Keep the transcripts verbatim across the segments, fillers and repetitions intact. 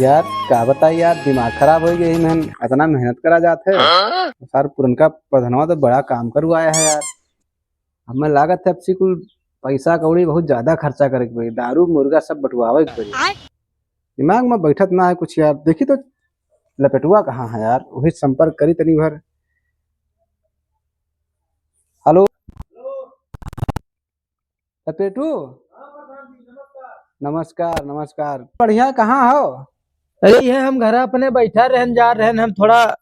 यार, का बताई यार, दिमाग खराब होइ गए, इन्हन अतना मेहनत करा जात है। हाँ? सार पुरनका प्रधानवा तो बड़ा काम करवाया है यार। हमें लागत है, अब से कुल पैसा कौड़ी बहुत ज्यादा खर्चा करे के पड़ी, दारू मुर्गा सब बटुआवे के पड़ी। आय। दिमाग में बैठत ना है कुछ यार। देखी तो लपेटुआ कहाँ है यार, वही संपर्क करी तनी भर। हेलो लपेटू। नमस्कार, नमस्कार। बढ़िया, कहाँ हो? अरे, ये हम घर अपने बैठा रहन, जा रहन, हम थोड़ा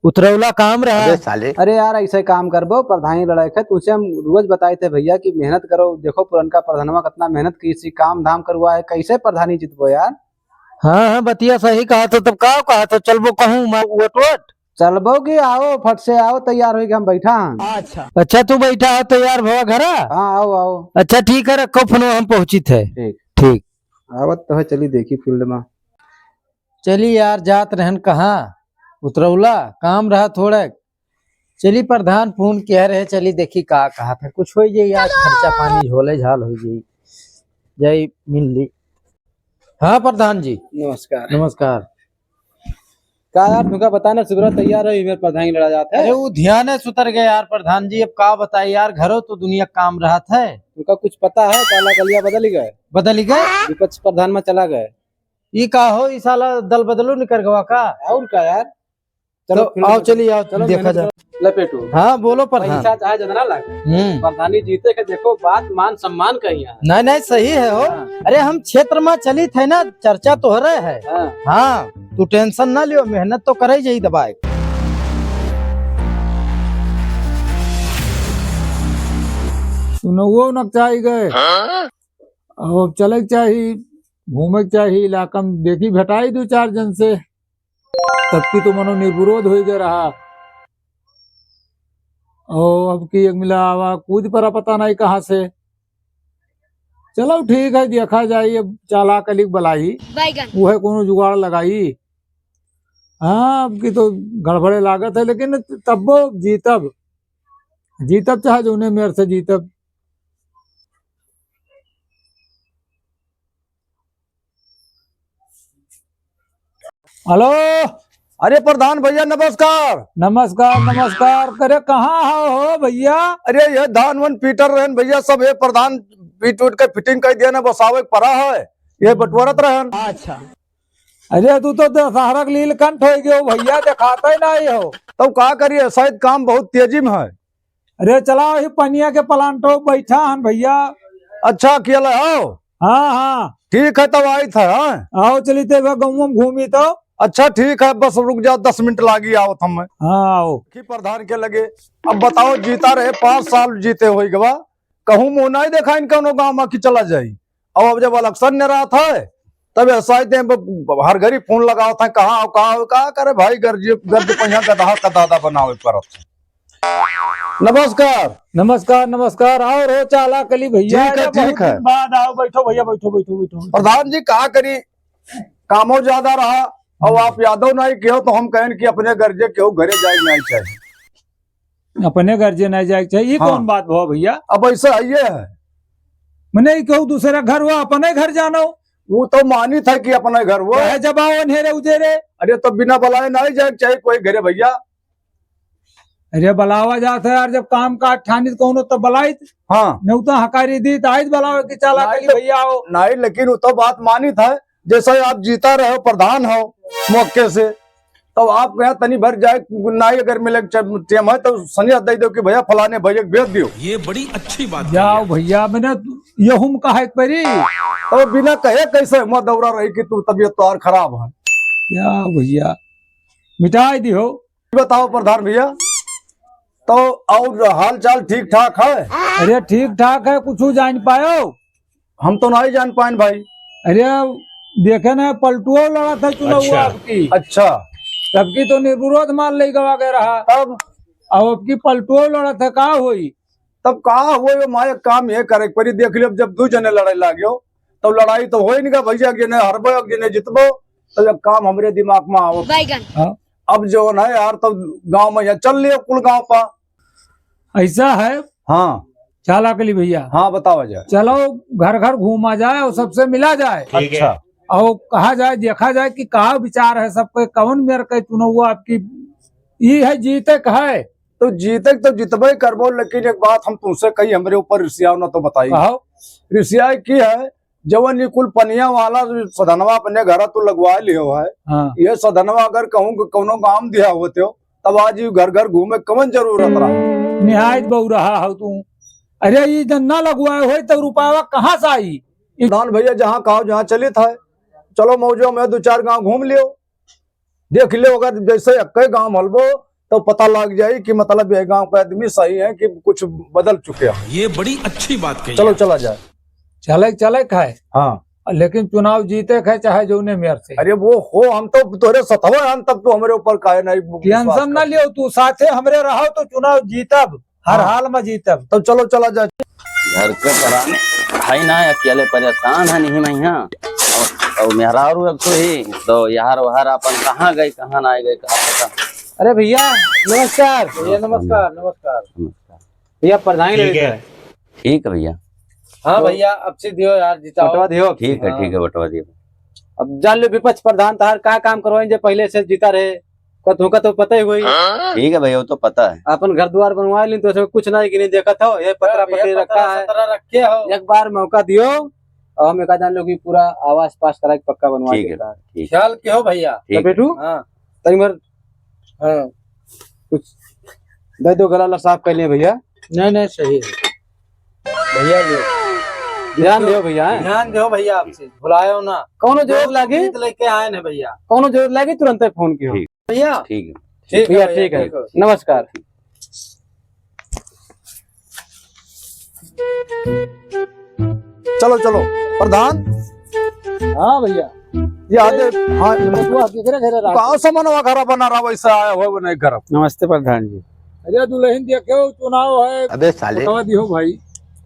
उतरौला काम रहा। अबे साले। अरे यार, ऐसे काम करबो, प्रधानी लड़ाई है, तुझे हम रोज बताए थे भैया कि मेहनत करो। देखो पुरनका प्रधानवा कितना मेहनत की, इसी काम धाम करवा है, कैसे प्रधानी जीतबो यार? हाँ, हाँ, बतिया सही कहा तो, तब का कहा तो, चलबो कहूँ मैं वोट वोट? चलबो कि आओ, फट से आओ, तैयार होइके हम बैठा हैं। अच्छा। अच्छा, तू बैठा है तैयार भवा घरा? हाँ, आओ, आओ। अच्छा, ठीक है, रखो फोन, हम पहुँचित है। ठीक। ठीक। आवत तो है, चली देखी field में। चली यार, जात रहन कहाँ? उतरौला, काम रहा थोड़ा। चली प्रधान फोन किया रहे, चली देखी का कहा था। कुछ होइ जाई आज, खर्चा पानी झोले झाल होइ जाई। जाई मिल ली। हाँ प्रधान जी। नमस्कार। नमस्कार। का यार, तुमका पता ना, सुबह तैयार है, इधर प्रधान लड़ा जात है। अरे, वो ध्यान है सुतर गए यार प्रधान जी, अब का बताए यार, घरो तो दुनिया काम रहत है। तुमका कुछ पता है, काला कलिया बदल गए? बदल गए? विपक्ष प्रधान में चला गए। ई का हो, ई साला दल बदलू निकर गवा का? और का यार? चलो, तो फिर आओ, चलिए, आओ, चलो, देखा मेहनत जाए। करो। लपेटू। हाँ, बोलो प्रधान। पैसा चाहे जितना लागे, हम्म। प्रधानी जीते के देखो, बात मान सम्मान का ही है। नहीं, नहीं, सही है हो। हाँ। अरे, हम क्षेत्र में चलित है ना, चर्चा तोहरे है। हाँ। हाँ, तू tension ना लियो, मेहनत तो करे जाई दबाए। सुनौओ न चाही गए। हाँ? अब चले के चाही, घूमे के चाही, इलाका में देखी, भेटाई दो चार जन से। तब की तो मनो निर्विरोध होइ गए रहा। और अब की एक मिला आवा कूद परा, पता नहीं कहाँ से। चलो ठीक है, देखा जाई, अब चाला कलिक बलाई, बैगन। वो है कोनो जुगाड़ लगाई। हाँ, अब की तो गड़बड़े लागत है, लेकिन तब्बो जीतब, जीतब चाहे जौने मेर से जीतब। हेलो। अरे प्रधान भैया नमस्कार। नमस्कार, नमस्कार। अरे कहाँ हो, हो भैया? अरे ये धान वन पीटर रहन भैया, सब ये प्रधान पीट उट के fitting कर दिया ना, बसावे के परा है, ये बटोरत रहन। अच्छा। अरे तू तो दशहरा के लीलकंठ होइ गयो भैया, देखाते ही नहीं हो। तब का करिए, शायद काम बहुत तेजी में है। अरे चला, वही पनिया के प्लांटो बैठा हन भैया। अच्छा, अकेला हो? हाँ, हाँ। ठीक है, तब आई था, हाँ? आओ, चली ते गाँव में घूमी तो। अच्छा, ठीक है, बस रुक जाओ, दस मिनट लागी आवत हम। हाँ, आओ। की प्रधान के लगे, अब बताओ, जीता रहे, पाँच साल जीते होइ गवा, कहूँ मुँह नहीं देखा इनका, उन्हों गाँव में कि चला जाई। अब, अब जब election ने रहा था, तब ऐसा ही थे, ब-, ब-, हर घड़ी फोन लगाओ था, "कहाँ हो, कहाँ हो?" का करे भाई, गर्ज, गर्ज पहिया गदहा का दादा बनावे पड़त है। नमस्कार। नमस्कार, नमस्कार। आओ रो चाला कली भैया, ठीक है, अरे बहुत ठीक है। दिन बाद आओ, बैठो भैया, बैठो, बैठो, बैठो। प्रधान जी, का करी, कामो ज्यादा रहा, और आप यादव नहीं कहो तो हम कहन कि अपने गर्जे केहू घरे जाए नहीं चाहिए। अपने गर्जे नहीं जाए के चाहिए, ये हाँ। कौन बात भवा भैया? अब ऐसा है, ये है। मने ई कहू दूसरा घर हुआ, अपने घर जानो। वो तो मानित है कि अपने घर हुआ। काहे जब आओ अन्हेरे उजेरे? अरे तो बिना बुलाए नहीं जाए के चाहिए कोई घरे भैया। अरे बुलावा जात है यार, जब काम काज ठानित कौनो तब बुलाइत। हाँ। नहीं तो हकारी दीत, आइत बुलावे कि चाला नहीं कली तो, भैया आओ। नहीं, लेकिन वो तो बात मानित है, जैसे आप जीता रहे, प्रधान हो मौके से, तब आप कहा तनी भर जाए, नाई अगर मिले च-, टेम है तो संदेश दे दो कि भैया फलाने भैया के भेज दियो। ये बड़ी अच्छी बात कही जाओ है। भैया, मैंने ये हम कहा एक परी। तो बिना कहे कैसे मैं दौरा रही कि तू तबीयत तो और खराब है। क्या भैया, मिटाई दियो। बताओ प्रधान भैया, तो और हाल चाल ठीक ठाक है? अरे ठीक ठाक है, कुछ जान पायो? हम तो नहीं जान पाएन भाई। अरे, देखे ना, पलटुओ लड़त है चुनाव अच्छा। आपकी। अच्छा। सबकी तो निर्विरोध मार ले गवा गए रहा। तब? अब आपकी पलटुओ लड़त है, का होई? तब का होई, माए काम ये करे के परी, देख लियो, जब दू जने लड़ाई लाग्यो, तब लड़ाई तो होई नहीं का भैया, एक जने हरबो, एक जने जितबो, तब एक काम हमरे दिमाग में आओ। बैगन। हाँ। अब जो है यार, तब गांव में यहाँ चल लियो कुल गांव पा। ऐसा है? हाँ। चाला कली भैया। हाँ, बतावा जाए। चलो, घर घर घूमा जाए और सबसे मिला जाए। ठीक है। अच्छा। और कहा जाए, देखा जाए कि का विचार है सबके, कौन मेर के चुनाव हुआ आपकी, ई है जीते का है। तो जीते के तो जितबे करबो, लेकिन एक बात हम तुमसे कही, हमरे ऊपर रिसियाओ ना तो बताई। कहो। रिसियाई की है, जवन ये कुल पनिया वाला जो सदनवा अपने घर तू लगवा लियो है, हाँ। ये सदनवा अगर कहूँ कि कौनो गाँव दिया होते हो, तब आज ये घर घर घूमे कवन जरूरत रहा? निहायत बउरहा हो तू। अरे, ये जन ना लगवाए होई, तब रुपया कहाँ से आई? प्रधान भैया, जहाँ कहो, जहाँ चलित है, चलो मौजो में दो चार गाँव घूम लियो, देख लियो, अगर जैसे एक्के गाँव हलबो, तो पता लग जाई कि मतलब ये गाँव के आदमी सही है कि कुछ बदल चुके हैं। ये बड़ी अच्छी बात कही चलो, आप। चला जाए। चले, चले खाए। हाँ। लेकिन चुनाव जीते खाए, चाहे जौने मेर से। अरे वो हो, हम तो तोरे सतवा हन, तब तो हमरे ऊपर काहे नहीं विश्वास टेंशन ना करते? लियो, तू साथे हमरे रहो तो चुनाव जीतब, हर हाँ। हाल में जीतब। तब चलो, चला जाए। घर के परान है ना, अकेले परेशान है नहीं मैं यहाँ। और, और मेहरारू एक तो ही, तो यार वहार अपन कहाँ गए, कहाँ ना गए, कहाँ पता। अरे भैया, नमस्कार। भैया, नमस्कार, नमस्कार। नमस्कार। भैया, प्रधान ठीक लड़का है। है। ठीक है भैया। हाँ तो भैया, अब से दियो यार, जिताओ। बटवा दियो। ठीक है, हाँ। ठीक है, बटवा दियो। अब जान लो विपक्ष प्रधान तहार का काम करवाइन जे पहले से जीता रहे, का तुमका तो पता ही होई। ठीक है भैया, वो तो पता है। अपन घर द्वार बनवा ली तो उसमें कुछ नहीं कि नहीं देखत हो, ये पतरा ये पतरी पतरा रखा है। सतरा रखे हो। एक बार मौका दियो और हम एका जान लो कि पूरा आवास पास करा के पक्का बनवा ठीक है, देता है। ठीक। ख्याल के हो भैया। ठीक तो है। बेटू, हाँ। तनी भर, हाँ, कुछ दे दो, गला ला साफ कर लिए भैया। नहीं, नहीं, सही है। भैया, ये ध्यान दियो भैया, हैं? ध्यान दियो भैया, आपसे भुलायो ना। कौनो जरूरत बहुत लागी? उम्मीद लेके आए हैं भैया। कौनो जरूरत लागी, तुरंते फोन कियो। ठीक। भैया। ठीक है। ठीक है भैया, भैया, ठीक है। ठीक है। नमस्कार। चलो, चलो, प्रधान। हाँ भैया। ये आदे, हाँ, बटुआ केकरे घरे रहा? का सामानवा खराब बना रहा, वैसे आया हुआ वो नहीं खराब। नमस्ते प्रधान जी। अरे दुल्हन देखे हो, चुनाव है। अबे साले। बटवा दियो भाई।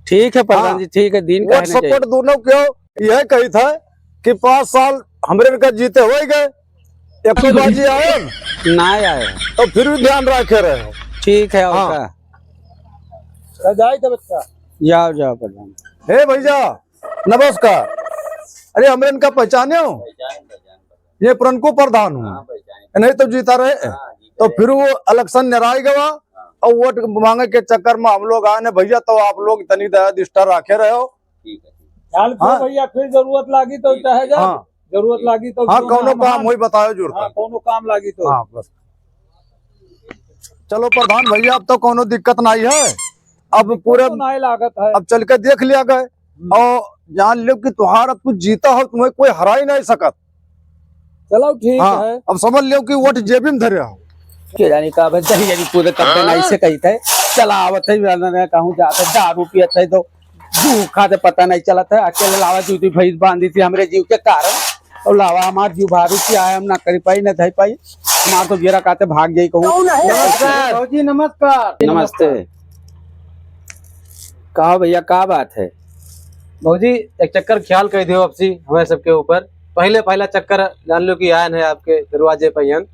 ठीक है प्रधान हाँ। जी, ठीक है, दिन वोट कहने चाहिए। सपोर्ट दोनों क्यों? यह कही था कि पाँच साल हमरे इनका जीते हो ही गए, एको बाजी आए न? ना आए। तो फिर भी ध्यान रखे रहे हो। ठीक है, और हाँ। का? तो जाए तो बच्चा। जाओ, जाओ प्रधान। हे भैया, नमस्कार। अरे, हमरे इनका पहचाने हो? ये पुरनको प्रधान हूँ। नहीं तो जीता रहे। तो फिर वो इलेक्शन निराई गवा और वोट मांगे के चक्कर में हम लोग आए न भैया, तो आप लोग इतनी दया दिष्टा रखे रहे हो। ठीक है, ठीक है। ख्याल से हाँ। भैया, फिर जरूरत लागी तो चाहे जा। हाँ। जरूरत लागी तो हाँ, जो कौनो ना काम हमार होई बताओ जरूरत हाँ, है। कौनो काम लागी तो। हाँ, बस। चलो प्रधान भैया, अब तो कौनो दिक्कत नहीं है। अब पूरे तो नहीं लागत है। अब चल के देख लिया गए। हम्म। और जान लो कि तुहार अब तू जीता हो, तुम्हें कोई हरा ही नहीं सकत। चलो ठीक हाँ, है। अब समझ लियो कि वोट जेबी में धरे हो। के जानी का बस दही जनी कूदे कब देना इसे कही थे। चला आवत है, मैं कहूँ जाते दारू पियत है तो भूखा ते पता नहीं चलत है। अकेले लावा जूती भैंस बांधी थी हमरे जीव के कारण। और लावा हमार जीव भारू की आए, हम ना करी पाई, ना धई पाई। हमार तो जेरा काते भाग जाई कहूँ। कौन है? नमस्कार। भौजी, नमस्कार। नमस्ते। कहा भैया, का बात है? भौजी, एक चक्कर ख्याल कह दियो आपसी हमें सबके ऊपर। पहले पहला चक्कर जान लो कि आयन है आपके दरवाजे पे हन।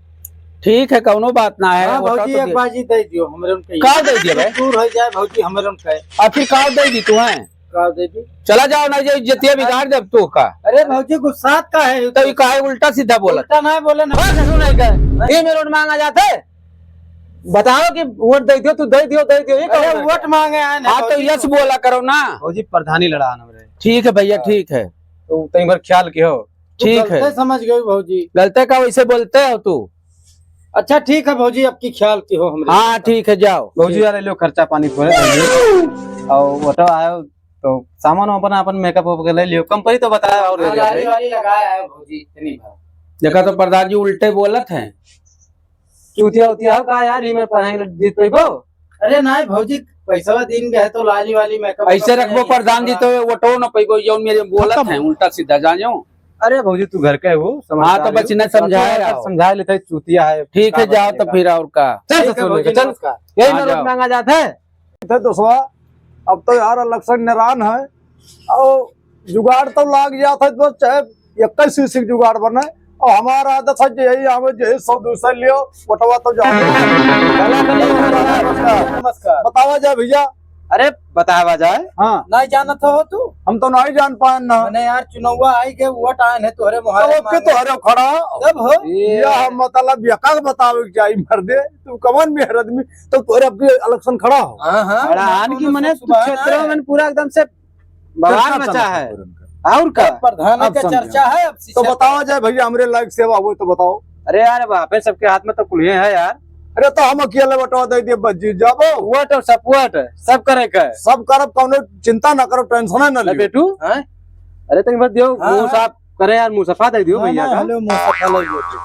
ठीक है, कौनो बात ना है। हाँ, वो तो भौजी, तो एक दे- बाजी दे दियो हमरे उनके। का दे दियो बे? दूर हो जाए भौजी हमरे उनके। आखिर का दे दी तू है? का दे दी? चला जाओ ना, ये इज्जतिया बिगाड़ देब तू का। अरे भौजी, गुस्सात का है? तो ये काहे उल्टा सीधा बोलत? उल्टा ना बोले ना। बस सुनाई का। ये मेरे वोट मांगा जाते है। बताओ कि वोट दे दियो, तू दे दियो, दे दियो, ये अरे कहो ना। वोट मांगे आए ना हाँ, तो भौजी, यस तू बोला करो ना। भौजी, प्रधानी लड़ा हमरे। ठीक है भैया, हाँ। ठीक है। तो तई भर ख्याल के हो। तू ठीक गलते है। समझ गए भौजी। गलते का वैसे बोलते हो तू? अच्छा ठीक है भौजी, आपकी ख्याल की हो हमरे हाँ, ऊपर। ठीक है, जाओ। भौजी यार, लो खर्चा पानी करे और वोटो आयो तो सामान अपन, अपन मेकअप वेकअप के ले लियो। कंपनी तो बताया और हाँ, ले लियो लाली भाई। वाली लगाए आयो भौजी, इतनी बार। देखा तो प्रधान जी उल्टे बोलत हैं। चूतिया उतिया हो का यार, ई में पढ़ाई जीत पैबो? अरे नहीं भौजी, पैसा दिन के है तो लाली वाली मेकअप ऐसे वेकअप रखबो नहीं। प्रधान जी तो वोटो न पैबो, जौन मेरे बोलत खत्म। हैं उल्टा सीधा जानो। अरे भौजी, तू घर के हो, हाँ, तो समझदार बस हो। इन्हें समझाए रहो। समझा लेते हैं, चूतिया है, ठीक है, का जाओ बात तो है। फिर और का। चल ठीक है ससुर भौजी, लेके चल। नमस्कार। यही हाँ, मेरे जाओ। मांगा जाता है। तो दोस्तवा, अब तो यार इलेक्शन निरान है, और जुगाड़ तो लाग जात है, बस चाहे इक्कीस सीसी के जुगाड़ बने, और हमारा आदत है कि यही आवे, यही सौ दो सौ लियो, वोटवा तो जाओ। नमस्कार। बतावा जाए भैया। अरे, बतावा जाए। हाँ। नहीं जानत हो तू? हम तो नहीं जान पाएन ना। मने यार, चुनौवा आई के वोट आएन है तोहरे तो मोहल्ले ओके में। तोहरे खड़ा। तब हो? ये हम मतलब यका के बतावे के चाही मर्दे, तू कवन मेहर आदमी, तो तोहरे अब भी election खड़ा हो। हाँ, हाँ, खड़ा मने आन की कौनो मने सुबह तू ना क्षेत्र है। में पूरा एकदम से बवाल चर्चा मचा चलत है है। पूरन का। और का? अब प्रधान अब के समझे। चर्चा है, अब तो शिक्षा बतावा जाए भैया, हमरे लायक सेवा हुए तो बताओ। अरे यार, बापे सबके हाथ में तो कुल्हे है यार। अरे तो हम अकेले बंटवा दे दिए, बस जीत जाबो। वोट और सपोर्ट सब करे के। सब करब, कौनो चिंता ना करो, tension ना ले लियो। बेटू, हाँ? अरे तनी बस दियो, हाँ, मुंह हाँ। साफ करे यार, मुंह सफा दे दियो ना, भैया ना, का। हेलो, मुंह सफा ले लियो तू।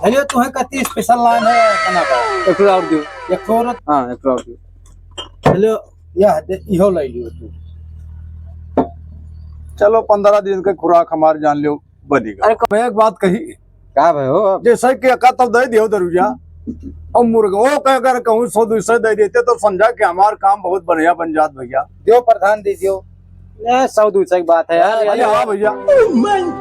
हेलो, तुम्हें कति special लाइन है, तना का? एक ठो और दियो। एक ठो और? हाँ, एक ठो और दियो। हेलो, यह दे, इहो ले लियो तू। चलो, पन्द्रह दिन के खुराक हमार जान लियो, बनी गा। अरे, मैं एक बात कही। का भयो अब? जैसे कि एका तो दे दियो दरुजा, और मुर्गो के अगर कहूँ सौ दो सौ दे देते तो समझा कि हमार काम बहुत बढ़िया बन जात भैया। दियो प्रधान, दे दियो। ए, सौ दो सौ की बात है यार। अरे हाँ भैया।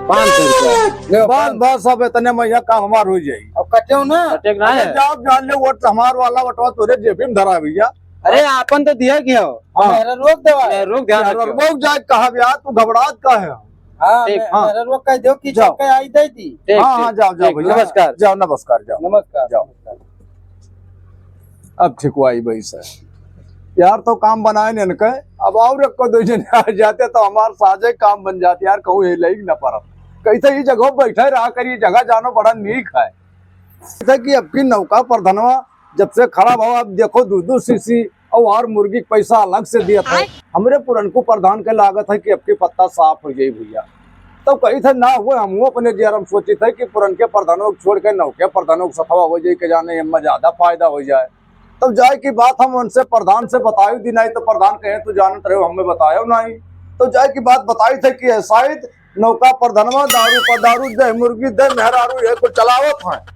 पाँच सौ रुपया। ले, बस, पाँच। बस, अब इतने में यहाँ काम हमार हो जाई। अब कट्यो ना। कटे ना अरे है। जाओ, जान ले, वोट हमार वाला, वोटवा तोरे जेबी में धरा भैया। अरे, आपन तो दिया गया हो। हाँ। मेहरा रोक देवा। मेहरा रोक, ध्यान मेहरा रखियो। रोक जाए, कहा भैया, तू घबरात का है? हाँ, ठीक। मैं, हाँ। मेहरा रोक कह दो कि जाओ। चल के आई दे दी। ठीक, हाँ, ठीक, हाँ, जाओ, जाओ ठीक, भैया। नमस्कार। जाओ, नमस्कार, जाओ। नमस्कार। जाओ। अब ठीक हुआ, आई भाई सर। यार, तो काम बनाए ने इनके, अब और एक को दो जने आ जाते तो हमार साझे काम बन जाते यार, कहूँ ये लाइक ना परब। कैसे ही जगह बैठे रहा करिए, जगह जानो बड़ा नीक है। जैसे कि अब की नौका प्रधानवा जब से खड़ा भवा, अब देखो, दो दो सीसी और, और मुर्गी के पैसा अलग से दिया था। हमरे पुरनको प्रधान के लागत है कि अब की पत्ता साफ हो जाई भैया। तो कही थे ना हुए, हम अपने जियर में सोची थे कि पुरनके प्रधानों को छोड़ के नौके प्रधानों को सथवा हो जाए, के जाने एमे ज्यादा फायदा हो जाए। तब जाए की बात हम उनसे प्रधान से बताई दी, नहीं तो प्रधान कहे, "तू जानत रहे हो, हमें बतायो नहीं।" तो जाए की बात बताई थे कि शायद नौका प्रधानवा दारू पर दारू दे, मुर्गी दे, मेहरारू ये कुल चलावत हैं।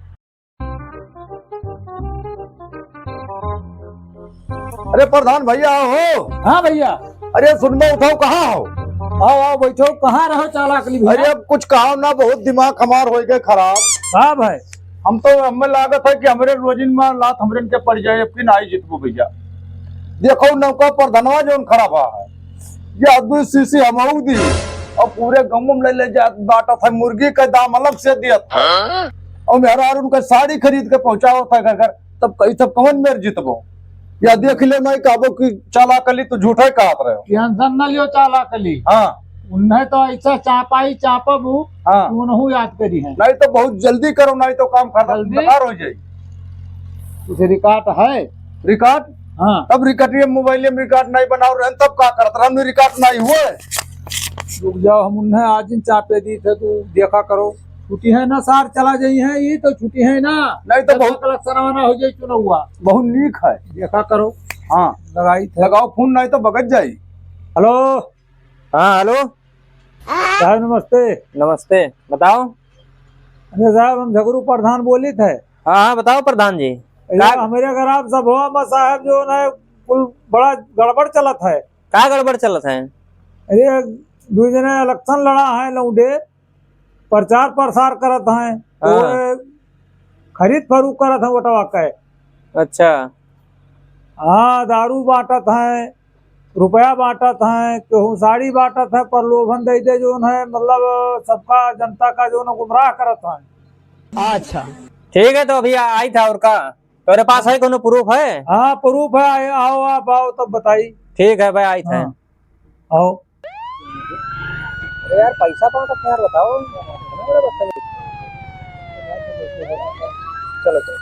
अरे प्रधान भैया हो। हाँ भैया। अरे सुनबो उठाओ, कहाँ हो? आओ, आओ, बैठो। कहाँ रहो चालाकली भैया? अरे अब कुछ काम ना, बहुत दिमाग हमार हो गए खराब। का भाई? हम तो, हमें लागत है कि हमरे रोजिन में लात हमरे इनके पड़ जाए, अब की नाई जीतबो भैया। देखो नौका प्रधानवा जौन खड़ा भा है, ये दो सीसी हमहू दी और पूरे गाँव में ले, ले जात बाटत है, मुर्गी का दाम अलग से दियत है। हाँ? और मेहरारू उनका साड़ी खरीद के पहुँचावत है घर घर, तब कही तब कौन मेर जीतबो? या देख ले, नहीं कहबो कि चालाकली तो झूठे कहत रहे हो। Tension न लियो चालाकली। हाँ। उन्हें तो ऐसा चापाई चापब उ, हाँ। उन्हों याद करी है। नहीं तो बहुत जल्दी करो, नहीं तो काम खत्म जल्दी? बेकार हो जाए। कुछ record है? Record? हाँ। तब record, ये मोबाइल में record नहीं बनाओ रहन, तब का करत रहन, record नहीं हुए। रुक जाओ, हम उन्हें आज ही चापे दी थे, तू देखा करो। छुट्टी है ना सार, चला जाई है, ये तो छुट्टी है ना। नहीं तो बहुत कलक सरवाना हो जाए चुनौवा। बहुत नीक है। देखा करो। हाँ। लगाई थे। लगाओ फोन, नहीं तो बगत जाई। हेलो। हाँ, हेलो। साहब, नमस्ते। नमस्ते, बताओ। अरे साहब, हम झगरू प्रधान बोलित है। हाँ, हाँ, बताओ प्रधान जी। अरे, का हमरे घर आप सब हो, बस साहब जो ना, कुल बड़ा गड़बड़ चलत है। का गड़बड़ चलत है? अरे, दो जने election लड़ा है लौंडे, प्रचार प्रसार करत हैं, हाँ। तो खरीद फरूक करत हैं वोटवा के। अच्छा। हाँ, दारू बांटत हैं, रुपया बांटत हैं, केहू साड़ी बांटत है, प्रलोभन दे दे जौन है, मतलब सबका, जनता का जौन गुमराह करत हैं। अच्छा। ठीक है, तो अभी आ-, आई था और का? तोरे पास है कोनो proof है? हाँ, proof है, आए, आओ, आप आओ तब बताई। ठीक है भाई, आई था। हाँ, आओ। अरे यार, पैसा पाओ तो यार बताओ। चलो, चलो।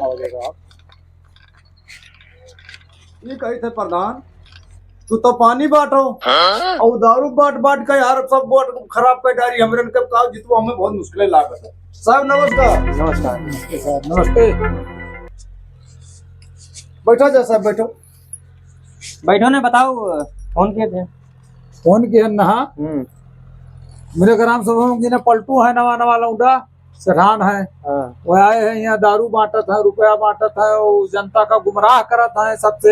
आओ, देखो आप। ये कही थे प्रधान, तू तो पानी बांटो, हाँ? और दारू बांट बांट के यार सब वोट खराब कर डारी। हमरे इनके का जितवा हमें बहुत मुश्किल लागत है। साहब नमस्कार। नमस्कार। नमस्ते साहब, नमस्ते। बैठो जा साहब, बैठो। बैठो ने, बताओ, फोन किए थे? फोन किए ना? हम्म। मेरे ग्राम सभा में जिन्हें पलटू है, नवा नवा लौंडा, सेठान है। हाँ। वह आए हैं यहाँ, दारू बांटत है, रुपया बांटत है, और जनता का गुमराह करत है सबसे।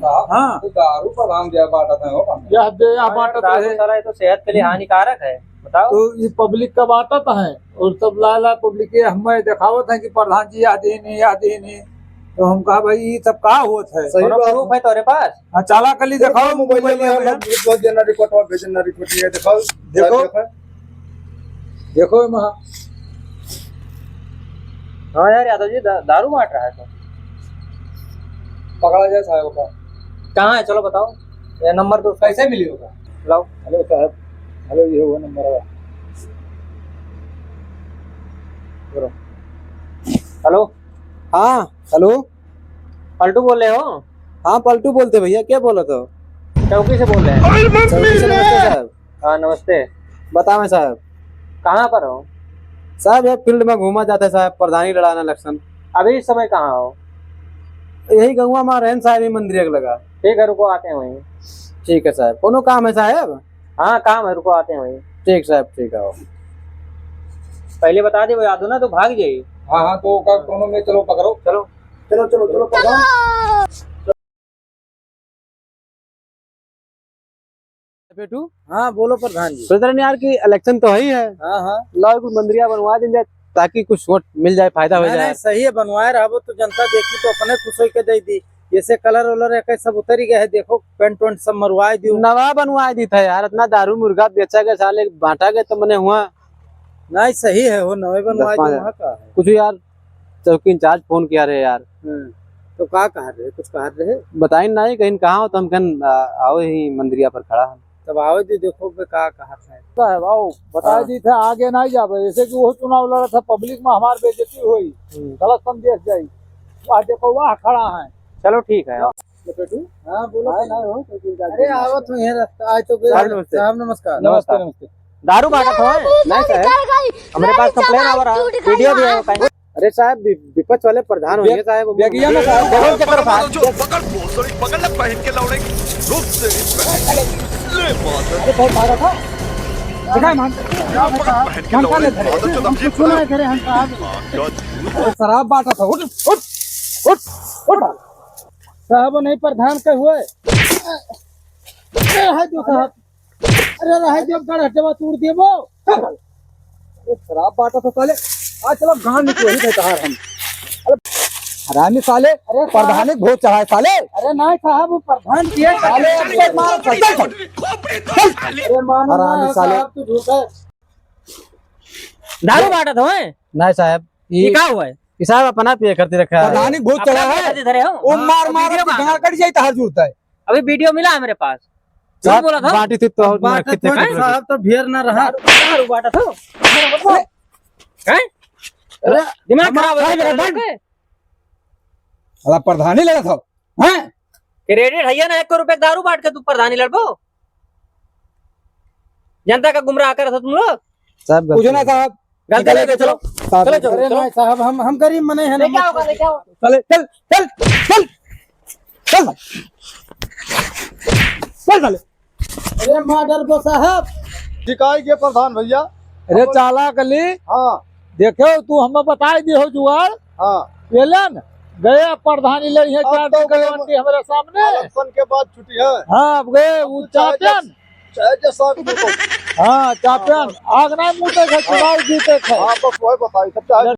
हाँ। हाँ। तो दारू पर हम दिया बांटत है, हो बांटत। यह दे, यह हाँ, बांटत दारू रहे। साला, ये तो सेहत के लिए हम्म। हानिकारक है, बताओ। तो ये public का बांटत है, और सब लाए लाए public ये हमें दिखावत है कि प्रधान जी यह दीन है, यह दीन है। तो हम कहा, "भाई, ये सब का होत है?" सही बात है। कौनो proof है तोरे पास? हाँ, चाला कली देखो, देखो, mobile mobile में में हम है। बहुत जना report और भेजना report ये देखो। देखो। देखो। देखो, एमा। हाँ यार, यादव जी, दा-, दारू बांट रहा है तो। पकड़ा जाए साहब का। कहाँ है? चलो बताओ। ये नंबर तो कैसे मिली होगा? लाओ। Hello साहब, hello, ये हुआ नंबर है। करो। Hello। हाँ, hello। पलटू बोल रहे हो? हाँ, पलटू बोलते भैया, क्या बोलत हो? चौकी से बोल रहे हैं। चौकी से, नमस्ते साहब। हाँ, नमस्ते। बतावें साहब। कहाँ पर हो? साहब, ये field में घूमा जाता है साहब, प्रधानी लड़ाना election। अभी इस समय कहाँ हो? यही गौवा में रहन साहब, ये मंदिर के लगा। ठीक है, रुको, आते हैं वहीं। ठीक है साहब, कोनो काम है साहब? हाँ, काम है, रुको, आते हैं वहीं। ठीक साहब, ठीक है, आओ। पहले बता दे, वो याद हो ना तो भाग जाई। हाँ, हाँ, तो का कोनो में, चलो पकड़ो। चलो। चलो, चलो, चलो, प्रधान। बेटू। हाँ, बोलो प्रधान जी। सोच रहे यार कि election तो है ही है। हाँ, हाँ। लाओ, कुछ मंदिरिया बनवा दिन जाए, ताकि कुछ वोट मिल जाए, फायदा हो नहीं, जाए। नहीं, सही है, बनवाए रहबो तो जनता देखी तो अपने खुश होके दे दी। जैसे colour वलर एक सब उतर ही गए है, देखो, paint वेंट सब मरवाए दियो। नवा बनवाए दी था यार, इतना दारू मुर्गा बेचा गया साले, बांटा गया तो मने हुआ। नहीं, सही है, हो नवे बनवाए दस पाँच दी, हजार। वहाँ का है? कुछ यार, चौकी incharge phone किया रहे यार। हम्म, तो का कहा रहे, कुछ कहा रहे? बताइन नहीं, कहीं कहाँ हो, तो हम कहन, आ, आओ ही मंदिरिया पर खड़ा हम। तब आवे दे, देखो बे का कहा है। साहब, आओ, बता हाँ। दी थे, आगे नहीं जावे, जैसे कि वो चुनाव लड़ा था, public में हमार बेइज्जती हुई, हम्म। गलत संदेश जाई। आज देखो, वहाँ खड़ा है। चलो, ठीक है। ये बेटू? हाँ, बोलो। हाँ, ना हो, तो चिंता अरे, नहीं। आवत हूँ, ये रास्ता, आज तो गए। साहब, नमस्ते। साहब, नमस्कार। नमस्कार। नमस्ते, नमस्ते। दारू बांटत हो? नहीं, साहब। हमरे पास complain आवा रहा, video भी है, कहीं। अरे साहब, वि-, विपक्ष वाले प्रधान होइए बे-, साहब, वो बेगिया में साहब, बहुत चक्कर खा। पकड़, पकड़, पकड़ ले पहन के लौड़े, रुक से। ले मार। अरे बहुत मारा था। देखा है, मान, बहन के मान लौड़े, ले। माता चोद, हम कुछ सुना है, करे हम साहब। माता चोद। शराब बांटा था, उठ, उठ, उठ, उठ। साहब, नहीं प्रधान के हुए। अरे, है जो साहब। अरे, रहे जब गढ़ हटवा तोड़ देबो। अरे, शराब बांटा था साले। आ, चलो, गांड निकलो ही बेकार हम। अरे, हरामी साले, अरे, साहब। प्रधानी भोज चढ़ाए साले। अरे, नहीं साहब, वो प्रधान किए। साले, अब तो मार, चल, चल, चल। अरे, मानो हरामी ना, साले। साहब, तू झूठा। दारू बांटत हो, हैं? नहीं साहब, ये ये का हुआ है? ये साहब अपना पे करते रखा है। प्रधानी भोज अपना चढ़ा पे है। करते धरे हो? वो हाँ, मार, मार, video कहाँ गांड है? कट जाए, तहार जुड़ता है। अभी video मिला है मेरे पास। झूठ साहब, बोला था। बाटी थी तो और बाटा कितने थोड़ी कितने साहब तो ढेर ना रहा। दारू, दारू बाटा था। हैं? अरे, दिमाग खराब हो गया। साला प्रधानी लड़ा था, हैं? Credit है या ना, एक रुपये दारू बांट के तू प्रधानी लड़बो? जनता का गुमराह करत हो तुम लोग। साहब, कुछ ना साहब। गलती निकल नहीं, के चलो। चलो, चलो, चलो, अरे चलो। नहीं साहब, हम, हम गरीब मने हैं ना, ले क्या होगा, ले क्या होगा? चले, चल, चल, चल, चल। चल साले। अरे मार डरबो साहब। शिकायत के प्रधान भैया। अरे अपन चाला कली। हाँ। देखो, तू हमें बताई दी हो जुगाड़। हाँ। ये ले न, गए प्रधानी लड़ी है, अब चार तो दिन का गए गारंटी हमारे सामने। Election के बाद छुट्टी है। हाँ, अब गए, अब वो तो चाहे champion। जस-, चाहे जैसा भी हो। हाँ, champion। हाँ। आग ना मुँह देखे, चुनाव जीते थे। हाँ, बस वही बताई, सब चाहे